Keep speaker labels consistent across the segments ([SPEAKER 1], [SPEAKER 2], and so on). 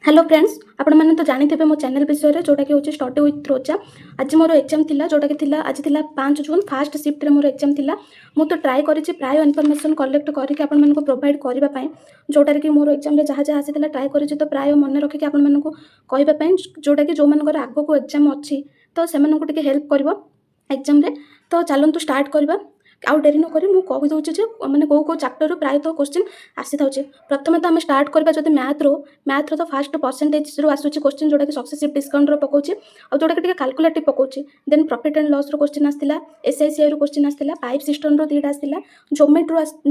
[SPEAKER 1] Hello friends, ଆପଣମାନେ ତ ଜାଣିଥିବେ ମୋ ଚ୍ୟାନେଲ୍ ବିଷୟରେ, ଯେଉଁଟାକି ହେଉଛି ଷ୍ଟଡି ୱିଥ୍ ରୋଜା। ଆଜି ମୋର ଏକ୍ଜାମ୍ ଥିଲା, ଯେଉଁଟାକି ଥିଲା ଆଜି ଥିଲା 5 ଜୁନ୍। ଫାଷ୍ଟ ସିଫ୍ଟରେ ମୋର ଏକ୍ଜାମ୍ ଥିଲା। ମୁଁ ତ ଟ୍ରାଏ କରିଛି ପ୍ରାୟ ଇନଫର୍ମେସନ୍ କଲେକ୍ଟ କରିକି ଆପଣମାନଙ୍କୁ ପ୍ରୋଭାଇଡ଼ କରିବା ପାଇଁ, ଯେଉଁଟାରେ କି ମୋର ଏକ୍ଜାମ୍ରେ ଯାହା ଯାହା ଆସିଥିଲା, ଟ୍ରାଏ କରିଛି ତ ପ୍ରାୟ ମନେ ରଖିକି ଆପଣମାନଙ୍କୁ କହିବା ପାଇଁ, ଯେଉଁଟାକି ଯେଉଁମାନଙ୍କର ଆଗକୁ ଏକ୍ଜାମ୍ ଅଛି ତ ସେମାନଙ୍କୁ ଟିକେ ହେଲ୍ପ କରିବ ଏକ୍ଜାମ୍ରେ। ତ ଚାଲନ୍ତୁ ଷ୍ଟାର୍ଟ କରିବା। ଆଉ ଡେରି ନକରି ମୁଁ କହିଦେଉଛି ଯେ ମାନେ କେଉଁ କେଉଁ ଚାପ୍ଟରରୁ ପ୍ରାୟତଃ କୋଶ୍ଚିନ୍ ଆସିଥାଉଛି। ପ୍ରଥମେ ତ ଆମେ ଷ୍ଟାର୍ଟ କରିବା ଯଦି ମ୍ୟାଥରୁ। ମ୍ୟାଥର ତ ଫାଷ୍ଟ ପରସେଣ୍ଟେଜରୁ ଆସୁଛି କୋଶ୍ଚିନ୍, ଯେଉଁଟାକି ସକ୍ସେସିଭ୍ ଡିସ୍କାଉଣ୍ଟର ପକାଉଛି ଆଉ ଯେଉଁଟାକି ଟିକେ କାଲକୁଲେଟିଭ୍ ପକାଉଛି। ଦେନ୍ ପ୍ରଫିଟ୍ ଆଣ୍ଡ ଲସ୍ର କୋଶ୍ଚିନ୍ ଆସିଥିଲା, ଏସ୍ଆଇସିଆଇରୁ କୋଶ୍ଚିନ୍ ଆସିଥିଲା, ପାଇପ୍ ସିଷ୍ଟମ୍ରୁ ଦୁଇଟା ଆସିଥିଲା,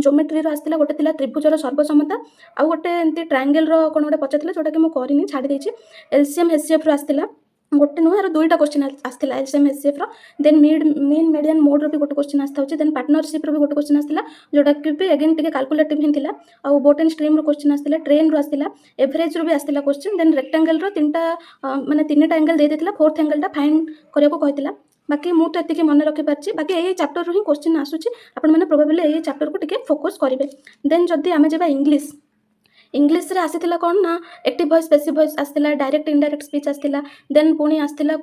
[SPEAKER 1] ଜୋମେଟ୍ରିରୁ ଆସିଥିଲା। ଗୋଟେ ଥିଲା ତ୍ରିଭୁଜର ସର୍ବସମତା ଆଉ ଗୋଟେ ଏମିତି ଟ୍ରାଙ୍ଗେଲର କ'ଣ ଗୋଟେ ପଚାରିଥିଲା, ଯେଉଁଟାକି ମୁଁ କରିନି, ଛାଡ଼ି ଦେଇଛି। ଏଲ୍ସିଏମ୍ ଏଚ୍ସିଏଫ୍ରୁ ଆସିଥିଲା, ଗୋଟେ ନୁହେଁ, ଆର ଦୁଇଟା କୋଶ୍ଚିନ୍ ଆସିଥିଲା ଏଲ୍ସିଏମ୍ ଏଚ୍ସିଏଫ୍ର। ଦେନ୍ ମିନ୍, ମିଡ଼ିଆନ୍, ମୋଡ଼୍ର ବି ଗୋଟେ କୋଶ୍ଚିନ୍ ଆସିଥାଉଛି। ଦେନ୍ ପାର୍ଟନରସିପ୍ର ବି ଗୋଟେ କୋଶ୍ଚିନ୍ ଆସିଥିଲା, ଯେଉଁଟାକି ବି ଏଗେନ୍ ଟିକେ କାଲକୁଲେଟିଭ୍ ହିଁ ଥିଲା। ଆଉ ବୋଟ୍ ଆଣ୍ଡ ଷ୍ଟ୍ରିମ୍ର କୋଶ୍ଚିନ୍ ଆସିଥିଲା, ଟ୍ରେନ୍ରୁ ଆସିଥିଲା, ଏଭରେଜ୍ରୁ ବି ଆସିଥିଲା କୋଶ୍ଚିନ୍। ଦେନ୍ ରେକ୍ଟାଙ୍ଗେଲ୍ର ତିନିଟା ମାନେ ତିନିଟା ଆଙ୍ଗେଲ୍ ଦେଇଦେଇଥିଲା, ଫୋର୍ଥ ଆଙ୍ଗେଲ୍ଟା ଫାଇଣ୍ଡ କରିବାକୁ କହିଥିଲା। ବାକି ମୁଁ ତ ଏତିକି ମନେ ରଖିପାରିଛି। ବାକି ଏଇ ଚାପ୍ଟରରୁ ହିଁ କୋଶ୍ଚିନ୍ ଆସୁଛି। ଆପଣମାନେ ପ୍ରୋବାବଲି ଏଇ ଚାପ୍ଟରକୁ ଟିକେ ଫୋକସ୍ କରିବେ। ଦେନ୍ ଯଦି ଆମେ ଯିବା ଇଂଲିଶ, ଇଂଲିଶରେ ଆସିଥିଲା କ'ଣ ନା ଆକ୍ଟିଭ୍ ଭଏସ୍, ପେସିଭ୍ ଭଏସ୍ ଆସିଥିଲା, ଡାଇରେକ୍ଟ ଇନଡାଇରେକ୍ଟ ସ୍ପିଚ୍ ଆସିଥିଲା। ଦେନ୍ ପୁଣି ଆସିଥିଲା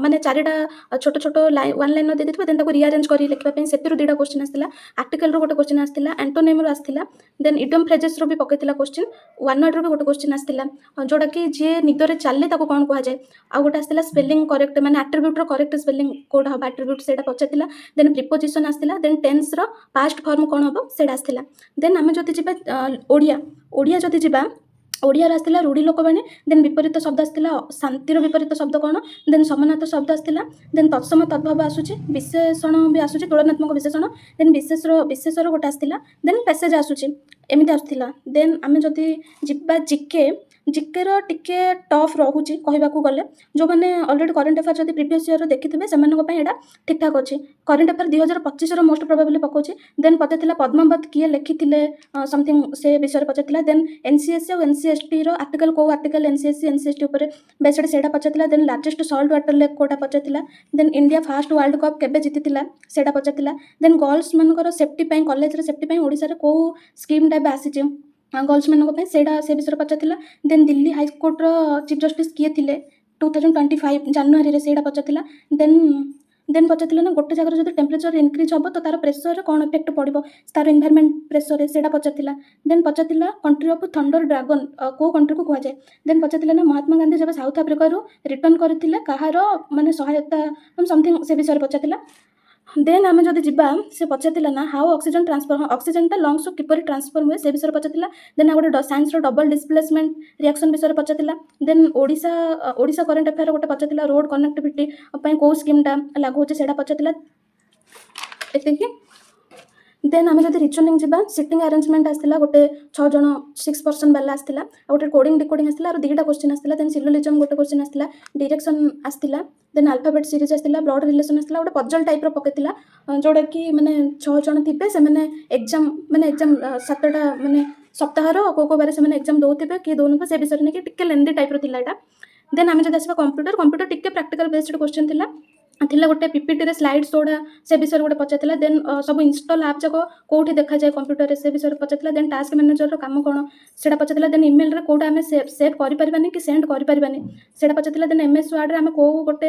[SPEAKER 1] ମାନେ ଚାରିଟା ଛୋଟ ଛୋଟ ୱାନ୍ ଲାଇନ୍ର ଦେଇଦେଇଥିବ, ଦେନ୍ ତାକୁ ରିଆରେଞ୍ଜ କରି ଲେଖିବା ପାଇଁ, ସେଥିରୁ ଦୁଇଟା କୋଶ୍ଚିନ୍ ଆସିଥିଲା। ଆର୍ଟିକଲରୁ ଗୋଟେ କୋଶ୍ଚିନ୍ ଆସିଥିଲା, ଆଣ୍ଟୋନିମ୍ରୁ ଆସିଥିଲା। ଦେନ୍ ଇଡିୟମ୍ ଫ୍ରେଜେସ୍ରୁ ବି ପକେଇଥିଲା କୋଶ୍ଚିନ୍। ୱାନ୍ ୱାର୍ଡ଼ରୁ ବି ଗୋଟେ କୋଶ୍ଚିନ୍ ଆସିଥିଲା, ଯେଉଁଟାକି ଯିଏ ନିଦରେ ଚାଲେ ତାକୁ କ'ଣ କୁହାଯାଏ। ଆଉ ଗୋଟେ ଆସିଥିଲା ସ୍ପେଲିଂ କରେକ୍ଟ, ମାନେ ଆଟ୍ରିବ୍ୟୁଟ୍ର କରେକ୍ଟ ସ୍ପେଲିଂ କେଉଁଟା ହେବ, ଆଟ୍ରିବ୍ୟୁଟ୍ ସେଇଟା ପଚାରିଥିଲା। ଦେନ୍ ପ୍ରିପୋଜିସନ୍ ଆସିଥିଲା। ଦେନ୍ ଟେନ୍ସର ପାଷ୍ଟ ଫର୍ମ କ'ଣ ହେବ, ସେଇଟା ଆସିଥିଲା। ଦେନ୍ ଆମେ ଯଦି ଯିବା ଓଡ଼ିଆ, ଓଡ଼ିଆ ଯଦି ଯିବା, ଓଡ଼ିଆରେ ଆସିଥିଲା ରୂଢ଼ି ଲୋକବାଣୀ। ଦେନ୍ ବିପରୀତ ଶବ୍ଦ ଆସିଥିଲା, ଶାନ୍ତିର ବିପରୀତ ଶବ୍ଦ କ'ଣ। ଦେନ୍ ସମାନର୍ଥ ଶବ୍ଦ ଆସିଥିଲା। ଦେନ୍ ତତ୍ସମ ତଦ୍ଭବ ଆସୁଛି, ବିଶେଷଣ ବି ଆସୁଛି, ତୁଳନାତ୍ମକ ବିଶେଷଣ। ଦେନ୍ ବିଶେଷର ଗୋଟେ ଆସିଥିଲା। ଦେନ୍ ପ୍ୟାସେଜ୍ ଆସୁଛି, ଏମିତି ଆସୁଥିଲା। ଦେନ୍ ଆମେ ଯଦି ଯିବା ଜିକେ, ଜିକେର ଟିକେ ଟଫ୍ ରହୁଛି କହିବାକୁ ଗଲେ। ଯେଉଁମାନେ ଅଲରେଡ଼ି କରେଣ୍ଟ ଆଫେୟାର୍ ଯଦି ପ୍ରିଭିୟସ୍ ଇୟର୍ର ଦେଖିଥିବେ, ସେମାନଙ୍କ ପାଇଁ ଏଇଟା ଠିକ୍ଠାକ୍ ଅଛି। କରେଣ୍ଟ ଆଫେୟାର୍ 2025ର ମୋଷ୍ଟ ପ୍ରୋବାବଲି ପକାଉଛି। ଦେନ୍ ପଚାରିଥିଲା ପଦ୍ମାବତ କିଏ ଲେଖିଥିଲେ, ସମଥିଙ୍ଗ ସେ ବିଷୟରେ ପଚାରିଥିଲା। ଦେନ୍ ଏନ୍ ସି ଏସ୍ ସି ଆଉ ଏନ୍ ସି ଏସ୍ ଟିର ଆର୍ଟିକଲ୍, କେଉଁ article N C S C, N C S T ଉପରେ ବେସ୍ଡ, ସେଇଟା ପଚାରିଥିଲା। ଦେନ୍ ଲାର୍ଜେଷ୍ଟ ସଲ୍ଟ ୱାଟର ଲେକ୍ କେଉଁଟା ପଚାରିଥିଲା। ଦେନ୍ ଇଣ୍ଡିଆ ଫାଷ୍ଟ ୱାର୍ଲଡ କପ୍ କେବେ ଜିତିଥିଲା, ସେଇଟା ପଚାରିଥିଲା। ଦେନ୍ ଗର୍ଲସମାନଙ୍କର ସେଫ୍ଟି ପାଇଁ, କଲେଜରେ ସେଫ୍ଟି ପାଇଁ ଓଡ଼ିଶାରେ କେଉଁ ସ୍କିମ୍ଟା ଏବେ ଆସିଛି ଗର୍ଲସମାନଙ୍କ ପାଇଁ, ସେଇଟା ସେ ବିଷୟରେ ପଚାରିଥିଲା। ଦେନ୍ ଦିଲ୍ଲୀ ହାଇକୋର୍ଟର ଚିଫ୍ ଜଷ୍ଟିସ୍ କିଏ ଥିଲେ 2025 ଜାନୁଆରୀରେ, ସେଇଟା ପଚାରିଥିଲା। ଦେନ୍ ପଚାରିଥିଲା ନା ଗୋଟେ ଜାଗାରେ ଯଦି ଟେମ୍ପରେଚର୍ ଇନକ୍ରିଜ୍ ହେବ ତ ତାର ପ୍ରେସରରେ କ'ଣ ଇଫେକ୍ଟ ପଡ଼ିବ, ତାର ଏନଭାରମେଣ୍ଟ ପ୍ରେସରରେ, ସେଇଟା ପଚାରିଥିଲା। ଦେନ୍ ପଚାରିଥିଲା କଣ୍ଟ୍ରି ଅଫ୍ ଥଣ୍ଡର ଡ୍ରାଗନ୍ କେଉଁ କଣ୍ଟ୍ରିକୁ କୁହାଯାଏ। ଦେନ୍ ପଚାରିଥିଲା ନା ମହାତ୍ମା ଗାନ୍ଧୀ ଯେବେ ସାଉଥ ଆଫ୍ରିକାରୁ ରିଟର୍ନ କରିଥିଲେ, କାହାର ମାନେ ସହାୟତା, ସମଥିଙ୍ଗ ସେ ବିଷୟରେ ପଚାରିଥିଲା। ଦେନ୍ ଆମେ ଯଦି ଯିବା, ସେ ପଚାରିଥିଲା ନା ହାଉ ଅକ୍ସିଜେନ୍ ଟ୍ରାନ୍ସଫର, ହଁ, ଅକ୍ସିଜେନଟା ଲଙ୍ଗସକୁ କିପରି ଟ୍ରାନ୍ସଫର ହୁଏ, ସେ ବିଷୟରେ ପଚାରିଥିଲା। ଦେନ୍ ଆଉ ଗୋଟେ ସାଇନ୍ସର ଡବଲ୍ ଡିସପ୍ଲେସମେଣ୍ଟ ରିଆକ୍ସନ୍ ବିଷୟରେ ପଚାରିଥିଲା। ଦେନ୍ ଓଡ଼ିଶା ଓଡ଼ିଶା କରେଣ୍ଟ ଆଫେୟାର ଗୋଟେ ପଚାରିଥିଲା, ରୋଡ଼ କନେକ୍ଟିଭିଟି ପାଇଁ କେଉଁ ସ୍କିମ୍ଟା ଲାଗୁ ହେଉଛି, ସେଇଟା ପଚାରିଥିଲା। ଏତିକି। ଦେନ୍ ଆମେ ଯଦି ରିଜନିଂ ଯିବା, ସିଟିଂ ଆରେଞ୍ଜମେଣ୍ଟ ଆସିଥିଲା ଗୋଟେ, ଛଅ ଜଣ, ସିକ୍ସ ପର୍ସନ୍ ବାଲା ଆସିଥିଲା। ଆଉ ଗୋଟେ କୋଡ଼ିଂ ଡିକୋଡ଼ିଂ ଆସିଥିଲା ଆଉ ଦୁଇଟା କୋଶ୍ଚିନ୍ ଆସିଥିଲା। ଦେନ୍ ସିଲୋଜିଜମ୍ ଗୋଟେ କୋଶ୍ଚିନ୍ ଆସିଥିଲା, ଡିରେକ୍ସନ୍ ଆସିଥିଲା। ଦେନ୍ ଆଲଫାବେଟ୍ ସିରିଜ୍ ଆସିଥିଲା, ବ୍ଲଡ଼ ରିଲେସନ୍ ଆସିଥିଲା। ଗୋଟେ ପଜଲ୍ ଟାଇପ୍ର ପକେଇଥିଲା, ଯେଉଁଟାକି ମାନେ ଛଅ ଜଣ ଥିବେ, ସେମାନେ ଏକ୍ଜାମ୍ ମାନେ ଏକ୍ଜାମ୍ 7ଟା ମାନେ ସପ୍ତାହର କେଉଁ କେଉଁ ବାର ସେମାନେ ଏକ୍ଜାମ୍ ଦେଉଥିବେ, କିଏ ଦେଉନଥିବେ, ସେ ବିଷୟରେ ନେଇକି ଟିକେ ଲେନ୍ଦି ଟାଇପ୍ର ଥିଲା ଏଇଟା। ଦେନ୍ ଆମେ ଯଦି ଆସିବା କମ୍ପ୍ୟୁଟର, କମ୍ପ୍ୟୁଟର ଟିକେ ପ୍ରାକ୍ଟିକାଲ ବେସ୍ଡ କୋଶ୍ଚିନ୍ ଥିଲା ଥିଲା ଗୋଟେ ପିପିଟିରେ ସ୍ଲାଇଡ୍ ଶୋଟା, ସେ ବିଷୟରେ ଗୋଟେ ପଚାରିଥିଲା। ଦେନ୍ ସବୁ ଇନଷ୍ଟଲ୍ ଆପ୍ ଯାକ କେଉଁଠି ଦେଖାଯାଏ କମ୍ପ୍ୟୁଟରରେ, ସେ ବିଷୟରେ ପଚାରିଥିଲା। ଦେନ୍ ଟାସ୍କ ମ୍ୟାନେଜରର କାମ କ'ଣ, ସେଇଟା ପଚାରିଥିଲା। ଦେନ୍ ଇମେଲରେ କେଉଁଟା ଆମେ ସେଭ୍ କରିପାରିବାନି କି ସେଣ୍ଡ କରିପାରିବାନି, ସେଇଟା ପଚାରିଥିଲା। ଦେନ୍ ଏମ୍ ଏସ୍ ୱାର୍ଡ଼ରେ ଆମେ କେଉଁ ଗୋଟେ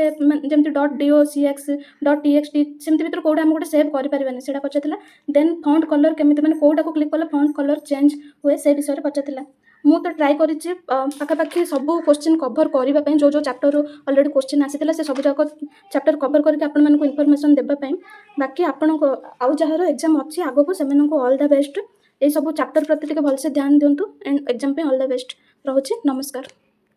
[SPEAKER 1] ଯେମିତି .docx, .txt, ସେମିତି ଭିତରୁ କେଉଁଟା ଆମେ ଗୋଟେ ସେଭ୍ କରିପାରିବାନି, ସେଇଟା ପଚାରିଥିଲା। ଦେନ୍ ଫଣ୍ଟ କଲର୍ କେମିତି, ମାନେ କେଉଁଟାକୁ କ୍ଲିକ୍ କଲେ ଫଣ୍ଟ କଲର୍ ଚେଞ୍ଜ ହୁଏ, ସେ ବିଷୟରେ ପଚାରିଥିଲା। ମୁଁ ତ ଟ୍ରାଏ କରିଛି ପାଖାପାଖି ସବୁ କୋଶ୍ଚିନ୍ କଭର୍ କରିବା ପାଇଁ। ଯେଉଁ ଯେଉଁ ଚାପ୍ଟରରୁ ଅଲରେଡ଼ି କୋଶ୍ଚିନ୍ ଆସିଥିଲା, ସେ ସବୁ ଯାକ ଚାପ୍ଟର କଭର୍ କରିକି ଆପଣମାନଙ୍କୁ ଇନଫର୍ମେସନ୍ ଦେବା ପାଇଁ। ବାକି ଆପଣଙ୍କ ଆଉ ଯାହାର ଏକ୍ଜାମ୍ ଅଛି ଆଗକୁ, ସେମାନଙ୍କୁ ଅଲ୍ the best. ଏଇସବୁ ଚାପ୍ଟର ପ୍ରତି ଟିକେ ଭଲସେ ଧ୍ୟାନ ଦିଅନ୍ତୁ ଆଣ୍ଡ ଏକ୍ଜାମ୍ ପାଇଁ ଅଲ୍ the best. ରହୁଛି, ନମସ୍କାର।